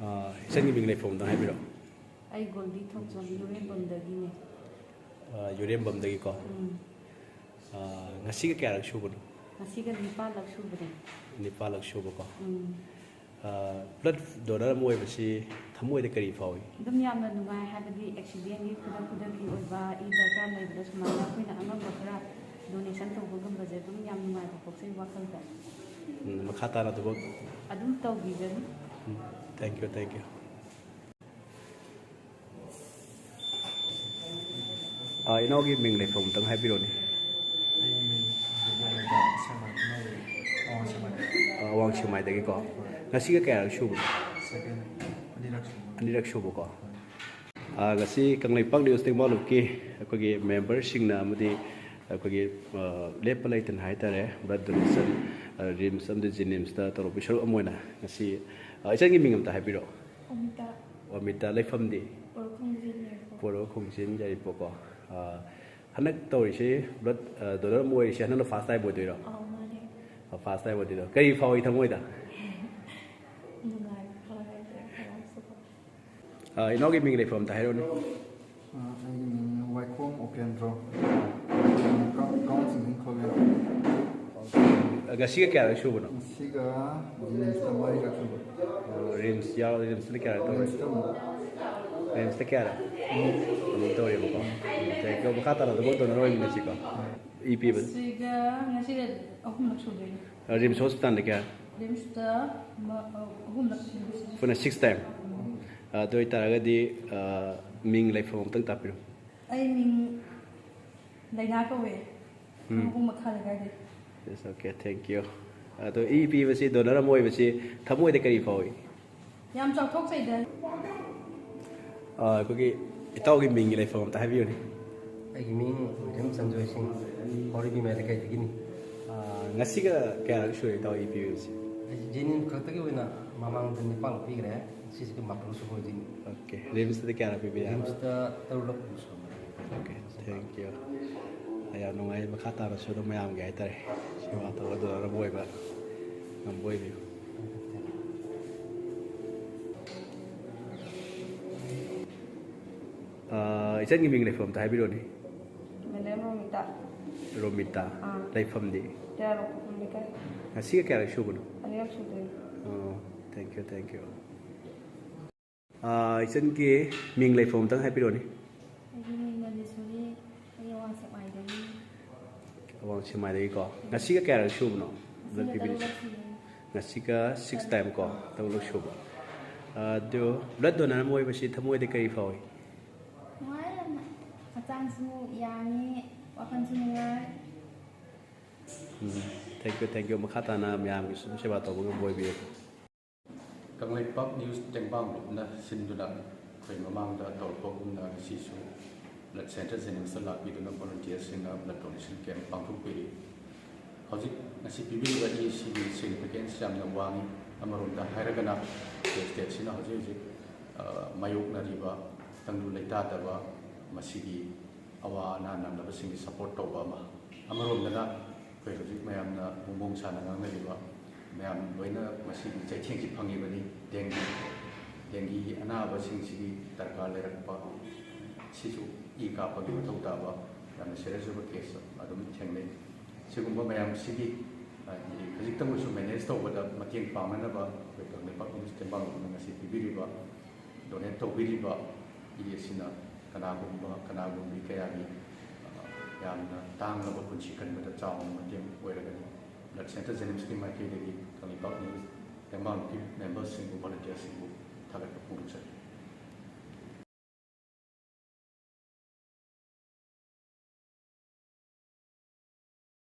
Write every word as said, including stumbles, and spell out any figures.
ꯑꯥ, ꯏꯆꯟꯒꯤ ꯃꯤꯡ ꯂꯩꯐꯝ ꯑꯝꯇꯪ ꯍꯥꯏꯕꯤꯔꯛꯑꯣ꯫ ꯑꯩ ꯒꯣꯜꯗꯤ ꯊꯣꯡꯖꯣꯝ ꯌꯨꯔꯦꯝꯕꯝꯗꯒꯤꯅꯦ꯫ ꯑꯥ, ꯌꯨꯔꯦꯝꯕꯝꯗꯒꯤꯀꯣ꯫ ꯎꯝ꯫ ꯑꯥ, ꯉꯁꯤꯒ ꯀꯌꯥꯔꯛ ꯁꯨꯕꯅꯣ? ꯉꯁꯤꯒ ꯅꯤꯄꯥꯜꯂꯛ ꯁꯨꯕꯅꯦ꯫ ꯅꯤꯄꯥꯜꯂꯛ ꯁꯨꯕꯀꯣ꯫ ꯎꯝ꯫ ꯑꯥ, blood donor ꯑꯃ ꯑꯣꯏꯕꯁꯤ ꯊꯃꯣꯏꯗ ꯀꯔꯤ ꯐꯥꯎꯏ? ꯑꯗꯨꯝ ꯌꯥꯝꯅ ꯅꯨꯡꯉꯥꯏ, ꯍꯥꯏꯕꯗꯤ accidentꯒꯤ ꯈꯨꯗꯛ ꯈꯨꯗꯛꯀꯤ ꯑꯣꯏꯕ ꯏ ꯗꯔꯀꯥꯔ ꯂꯩꯕꯗ ꯁꯨꯃꯥꯏꯅ ꯑꯩꯈꯣꯏꯅ ꯑꯉꯝꯕ ꯈꯔ donation ꯇꯧꯕ ꯉꯝꯕꯁꯦ ꯑꯗꯨꯝ ꯌꯥꯝ ꯅꯨꯡꯉꯥꯏꯕ ꯄꯣꯛꯆꯩ ꯋꯥꯈꯜꯗ꯫ ꯎꯝ, ꯃꯈꯥ ꯇꯥꯅ ꯑꯗꯨꯃꯛ ꯑꯗꯨꯝ ꯇꯧꯕꯤꯒꯅꯤ꯫ ꯎꯝ, thank you, thank you꯫ ꯑꯥ, ꯏꯅꯥꯎꯒꯤ ꯃꯤꯡ ꯂꯩꯐꯝ ꯑꯝꯇꯪ ꯍꯥꯏꯕꯤꯔꯣꯅꯦ꯫ ꯑꯩ ꯃꯤꯡ ꯕꯤꯖꯦꯟꯗ꯭ꯔ ꯁꯦꯛꯃꯥꯏ ꯀꯨꯝꯍꯩ ꯑꯋꯥꯡ ꯁꯦꯛꯃꯥꯏ꯫ ꯑꯥ, ꯑꯋꯥꯡ ꯁꯦꯛꯃꯥꯏꯗꯒꯤꯀꯣ꯫ ꯉꯁꯤꯒ ꯀꯌꯥꯔꯛ ꯁꯨꯕꯅꯣ? ꯁꯦꯀꯦꯟ ꯑꯅꯤꯔꯛ ꯁꯨꯕ꯫ ꯑꯅꯤꯔꯛ ꯁꯨꯕꯀꯣ꯫ ꯑꯥ, ꯉꯁꯤ ꯀꯪꯂꯩꯄꯥꯛ ꯅ꯭ꯌꯨꯁ ꯇꯦꯡꯕꯥꯡꯂꯨꯞꯀꯤ ꯑꯩꯈꯣꯏꯒꯤ ꯃꯦꯝꯕꯔꯁꯤꯡꯅ ꯑꯃꯗꯤ ꯑꯩꯈꯣꯏꯒꯤ, ꯑꯥ, ꯂꯦꯞꯄ ꯂꯩꯇꯅ ꯍꯥꯏꯇꯥꯔꯦ, blood donation, ꯑꯥ, ꯔꯤꯝꯁ ꯑꯃꯗꯤ ꯖꯦꯅꯤꯝꯁꯇ ꯇꯧꯔꯛꯄꯒꯤ ꯁꯔꯨꯛ ꯑꯃ ꯑꯣꯏꯅ ꯉꯁꯤ, ꯑꯥ, ꯏꯆꯟꯒꯤ ꯃꯤꯡ ꯑꯝꯇ ꯍꯥꯏꯕꯤꯔꯛꯑꯣ꯫ ꯑꯃꯤꯇꯥ꯫ ꯑꯃꯤꯇꯥ, ꯂꯩꯐꯝꯗꯤ? ꯄꯣꯔꯣꯛ ꯈꯣꯡꯖꯤꯟ ꯌꯥꯏꯔꯤꯄꯣꯛ꯫ ꯄꯣꯔꯣꯛ ꯈꯣꯡꯖꯤꯟ ꯌꯥꯏꯔꯤꯄꯣꯛꯀꯣ꯫ ꯑꯥ, ꯍꯟꯗꯛ ꯇꯧꯔꯤꯁꯤ blood, ꯑꯥ, donor ꯑꯃ ꯑꯣꯏꯔꯤꯁꯤ ꯍꯟꯗꯛꯅ first time ꯑꯣꯏꯗꯣꯏꯔꯣ? ꯑꯥꯎ, ꯃꯥꯅꯦ꯫ ꯑꯥ, first time ꯑꯣꯏꯗꯣꯏꯔꯣ? ꯀꯔꯤ ꯐꯥꯎꯏ ꯊꯃꯣꯏꯗ? ꯅꯨꯡꯉꯥꯏꯕ ꯐꯥꯎꯋꯦ, ꯍꯔꯥꯎꯁꯨ ꯐꯥꯎꯋꯦ꯫ ꯑꯥ, ꯏꯅꯥꯎꯒꯤ ꯃꯤꯡ ꯂꯩꯐꯝ ꯑꯝꯇ ꯍꯥꯏꯔꯛꯎꯅꯦ꯫ ꯑ, ꯑꯩꯒꯤ ꯃꯤꯡ ꯋꯥꯏꯈꯣꯝ ꯎꯄꯦꯟꯗ꯭ꯔꯣ꯫ ꯀꯥꯎ-, ꯀꯥꯎꯟꯁꯤꯜ ꯏꯟ ꯈꯣꯂꯦ꯫ ꯉꯁꯤꯒ ꯀꯌꯥꯔꯛ ꯁꯨꯕꯅꯣ? ꯉꯁꯤꯒ ꯖꯦꯅꯤꯝꯁꯇ ꯃꯔꯤꯔꯛ ꯁꯨꯕ꯫ ꯔꯤꯝꯁ ꯌꯥꯎꯔ, ꯔꯤꯝꯁꯇ ꯀꯌꯥꯔꯛ ꯇꯧꯔꯦ? ꯖꯦꯅꯤꯝꯁꯇ ꯑꯃꯨꯛ꯫ ꯔꯤꯝꯁꯇ ꯀꯌꯥꯔꯛ? ꯑꯃꯨꯛ ꯇꯧꯔꯦꯕꯀꯣ꯫ ꯊꯦꯡꯀ꯭ꯌꯨ꯫ ꯃꯈꯥ ꯇꯥꯅ ꯑꯗꯨꯝ ꯗꯣꯅꯔ ꯑꯣꯏꯃꯤꯟꯅꯁꯤꯀꯣ꯫ ꯏ ꯄꯤꯕ꯫ ꯁꯤꯒ ꯉꯁꯤꯗ ꯑꯍꯨꯝꯂꯛ ꯁꯨꯗꯣꯏꯅꯦ꯫ ꯔꯤꯝꯁ ꯍꯣꯁꯄꯤꯇꯥꯜꯗ ꯀꯌꯥ? ꯔꯤꯝꯁꯇ ꯃ-, ꯑ, ꯑꯍꯨꯝꯂꯛ ꯁꯨꯗꯣꯏꯅꯦ꯫ ꯄꯨꯟꯅ six time꯫ ꯑꯗꯨ ꯑꯣꯏꯇꯥꯔꯒꯗꯤ, ꯑ, ꯃꯤꯡ ꯂꯩꯐꯝ ꯑꯝꯇꯪ ꯇꯥꯛꯄꯤꯔꯣ꯫ ꯑꯩ ꯃꯤꯡ ꯂꯩꯅꯥ ꯀꯧꯋꯦ꯫ ꯎꯝ꯫ ꯑꯍꯨꯝ ꯃꯈꯥ ꯂꯩꯀꯥꯏꯗꯩ꯫ Yes, okay, thank you꯫ ꯑꯗꯣ ꯏ ꯄꯤꯕꯁꯤ, ꯗꯣꯅꯔ ꯑꯃ ꯑꯣꯏꯕꯁꯤ ꯊꯃꯣꯏꯗ ꯀꯔꯤ ꯐꯥꯎꯏ? ꯌꯥꯝ ꯆꯥꯎꯊꯣꯛꯆꯩꯗ꯫ ꯑ, ꯑꯩꯈꯣꯏꯒꯤ ꯏꯇꯥꯎꯒꯤ ꯃꯤꯡꯒꯤ ꯂꯩꯐꯝ ꯑꯝꯇ ꯍꯥꯏꯕꯤꯌꯨꯅꯦ꯫ ꯑꯩꯒꯤ ꯃꯤꯡ ꯋꯤꯂꯤꯌꯝ ꯆꯟꯖꯣꯏ ꯁꯤꯡ, ꯀꯧꯔꯤꯕꯤ ꯃꯌꯥꯏ ꯂꯩꯀꯥꯏꯗꯒꯤꯅꯤ꯫ ꯑ, ꯉꯁꯤꯒ ꯀꯌꯥꯔꯛ ꯁꯨꯔꯦ ꯏꯇꯥꯎ ꯏ ꯄꯤꯕꯁꯦ? ꯑꯩ ꯖꯦꯅꯤꯝꯁ ꯈꯛꯇꯒꯤ ꯑꯣꯏꯅ ꯃꯃꯥꯡꯗ ꯅꯤꯄꯥꯜ ꯄꯤꯈ꯭ꯔꯦ, ꯁꯤꯁꯤꯒ ꯃꯥꯄꯜ ꯁꯨꯕ ꯑꯣꯏꯗꯣꯏꯅꯤ꯫ Okay, ꯔꯤꯝꯁꯇꯗꯤ ꯀꯌꯥꯔꯛ ꯄꯤꯕꯤꯔꯦ? ꯔꯤꯝꯁꯇ ꯇꯔꯨꯛꯂꯛ ꯁꯨꯔꯝꯃꯅꯤ꯫ Okay, thank you꯫ ꯌꯥꯝ ꯅꯨꯡꯉꯥꯏ, ꯃꯈꯥ ꯇꯥꯅꯁꯨ ꯑꯗꯨꯝ ꯃꯌꯥꯝꯒꯤ ꯍꯥꯏꯇꯥꯔꯦ, ꯁꯦꯕꯥ ꯇꯧꯔꯒ ꯗꯣꯅꯔ ꯑꯃ ꯑꯣꯏꯕ ꯉꯝꯕ ꯑꯣꯏꯕꯤꯌꯨ꯫ ꯏꯆꯟꯒꯤ ꯃꯤꯡ ꯂꯩꯐꯝ ꯑꯝꯇ ꯍꯥꯏꯕꯤꯔꯣꯅꯦ꯫ ꯃꯦꯗꯥꯝ ꯔꯣꯃꯤꯇꯥ꯫ ꯔꯣꯃꯤꯇꯥ꯫ ꯑꯥ꯫ ꯂꯩꯐꯝꯗꯤ? ꯇꯦꯔꯥ ꯂꯣꯛꯄ ꯐꯝ ꯂꯩꯀꯥꯏ꯫ ꯉꯁꯤꯒ ꯀꯌꯥꯔꯛ ꯁꯨꯕꯅꯣ? ꯑꯅꯤꯔꯛ ꯁꯨꯗꯣꯏꯅꯤ꯫ ꯑꯣ, thank you, thank you. ꯑꯥ, ꯏꯆꯟꯒꯤ ꯃꯤꯡ ꯂꯩꯐꯝ ꯑꯝꯇꯪ ꯍꯥꯏꯕꯤꯔꯣꯅꯦ꯫ ꯑꯩꯒꯤ ꯃꯤꯡ ꯃꯅꯤꯁꯣꯔꯤ꯫ ꯑꯩ ꯑꯋꯥꯡ ꯁꯦꯛꯃꯥꯏꯗꯒꯤ꯫ ꯑꯋꯥꯡ ꯁꯦꯛꯃꯥꯏꯗꯒꯤꯀꯣ꯫ ꯉꯁꯤꯒ ꯀꯌꯥꯔꯛ ꯁꯨꯕꯅꯣ? Blood ꯉꯁꯤꯒ ꯄꯤꯕꯤꯔꯤꯁꯦ? ꯇꯔꯨꯛꯂꯛ ꯁꯨꯏꯌꯦ꯫ ꯉꯁꯤꯒ six time ꯀꯣ, ꯇꯔꯨꯛꯂꯛ ꯁꯨꯕ꯫ ꯑꯗꯨ blood donor ꯑꯃ ꯑꯣꯏꯕꯁꯤ ꯊꯃꯣꯏꯗ ꯀꯔꯤ ꯐꯥꯎꯏ? ꯅꯨꯡꯉꯥꯏ ꯌꯥꯝꯅ꯫ ꯍꯛꯆꯥꯡꯁꯨ ꯌꯥꯡꯉꯤ, ꯋꯥꯈꯜꯁꯨ ꯅꯨꯡꯉꯥꯏ꯫ ꯎꯝ, thank you, thank you꯫ ꯃꯈꯥ ꯇꯥꯅ ꯃꯌꯥꯝꯒꯤ ꯁꯨꯝ ꯁꯦꯕꯥ ꯇꯧꯕ ꯉꯝꯕ ꯑꯣꯏꯕꯤꯌꯨ꯫ ꯀꯪꯂꯩꯄꯥꯛ ꯅ꯭ꯌꯨꯁ ꯇꯦꯡꯕꯥꯡ ꯒ꯭ꯔꯨꯞꯅ ꯁꯤꯟꯗꯨꯅ ꯑꯩꯈꯣꯏ ꯃꯃꯥꯡꯗ ꯇꯧꯔꯛꯄꯒꯨꯝꯅ ꯉꯁꯤꯁꯨ blood centre JNIMSꯇ ꯂꯥꯛꯄꯤꯗꯨꯅ volunteerꯁꯤꯡꯅ blood donation camp ꯄꯥꯡꯊꯣꯛꯄꯤꯔꯤ꯫ ꯍꯧꯖꯤꯛ ꯉꯁꯤ ꯄꯤꯕꯤꯔꯤꯕ ꯏ ꯁꯤꯒꯤ significance ꯌꯥꯝꯅ ꯋꯥꯡꯏ꯫ ꯑꯃꯔꯣꯝꯗ ꯍꯥꯏꯔꯒꯅ ꯑꯩꯈꯣꯏ stateꯁꯤꯅ ꯍꯧꯖꯤꯛ ꯍꯧꯖꯤꯛ, ꯑ, ꯃꯥꯌꯣꯛꯅꯔꯤꯕ ꯇꯪꯗꯨ ꯂꯩꯇꯥꯗꯕ ꯃꯁꯤꯒꯤ ꯑꯋꯥ ꯑꯅꯥ ꯅꯪꯂꯕꯁꯤꯡꯒꯤ support ꯇꯧꯕ ꯑꯃ, ꯑꯃꯔꯣꯝꯗꯅ ꯑꯩꯈꯣꯏ ꯍꯧꯖꯤꯛ ꯃꯌꯥꯝꯅ ꯃꯣꯡ ꯃꯣꯡ ꯁꯥꯅ ꯉꯥꯡꯅꯔꯤꯕ ꯃꯌꯥꯝ ꯂꯣꯏꯅ ꯃꯁꯤꯒꯤ ꯆꯩꯊꯦꯡꯁꯤ ꯐꯪꯉꯤꯕꯅꯤ꯫ ꯗꯦꯡꯒꯤ, ꯗꯦꯡꯒꯤ ꯑꯅꯥꯕꯁꯤꯡꯁꯤꯒꯤ ꯗꯔꯀꯥꯔ ꯂꯩꯔꯛꯄ ꯁꯤꯁꯨ ꯏ ꯀꯥꯞꯄꯒꯤ ꯃꯊꯧ ꯇꯥꯕ ꯌꯥꯝꯅ serious ꯑꯣꯏꯕ case ꯑꯗꯨꯝ ꯊꯦꯡꯅꯩ꯫ ꯁꯤꯒꯨꯝꯕ ꯃꯌꯥꯝꯁꯤꯒꯤ, ꯍꯥꯏꯗꯤ, ꯈꯖꯤꯛꯇꯪ ꯑꯣꯏꯔꯁꯨ manage ꯇꯧꯕꯗ ꯃꯇꯦꯡ ꯄꯥꯡꯅꯅꯕ ꯑꯩꯈꯣꯏ ꯀꯪꯂꯩꯄꯥꯛ ꯅ꯭ꯌꯨꯁ ꯇꯦꯡꯕꯥꯡ ꯒ꯭ꯔꯨꯞꯅ ꯉꯁꯤ ꯄꯤꯕꯤꯔꯤꯕ, donate ꯇꯧꯕꯤꯔꯤꯕ ꯏ ꯑꯁꯤꯅ ꯀꯅꯥꯒꯨꯝꯕ, ꯀꯅꯥꯒꯨꯝꯕꯤ ꯀꯌꯥꯒꯤ, ꯑ, ꯌꯥꯝꯅ ꯇꯥꯡꯂꯕ ꯄꯨꯟꯁꯤ ꯀꯟꯕꯗ ꯆꯥꯎꯅ ꯃꯇꯦꯡ ꯑꯣꯏꯔꯒꯅꯤ꯫ Blood centre JNIMSꯀꯤ ꯃꯥꯏꯀꯩꯗꯒꯤ ꯀꯪꯂꯩꯄꯥꯛ ꯅ꯭ꯌꯨꯁ ꯇꯦꯡꯕꯥꯡꯒꯤ memberꯁꯤꯡꯕꯨ, volunteerꯁꯤꯡꯕꯨ ꯊꯥꯒꯠꯄ ꯐꯣꯡꯗꯣꯛꯆꯔꯤ꯫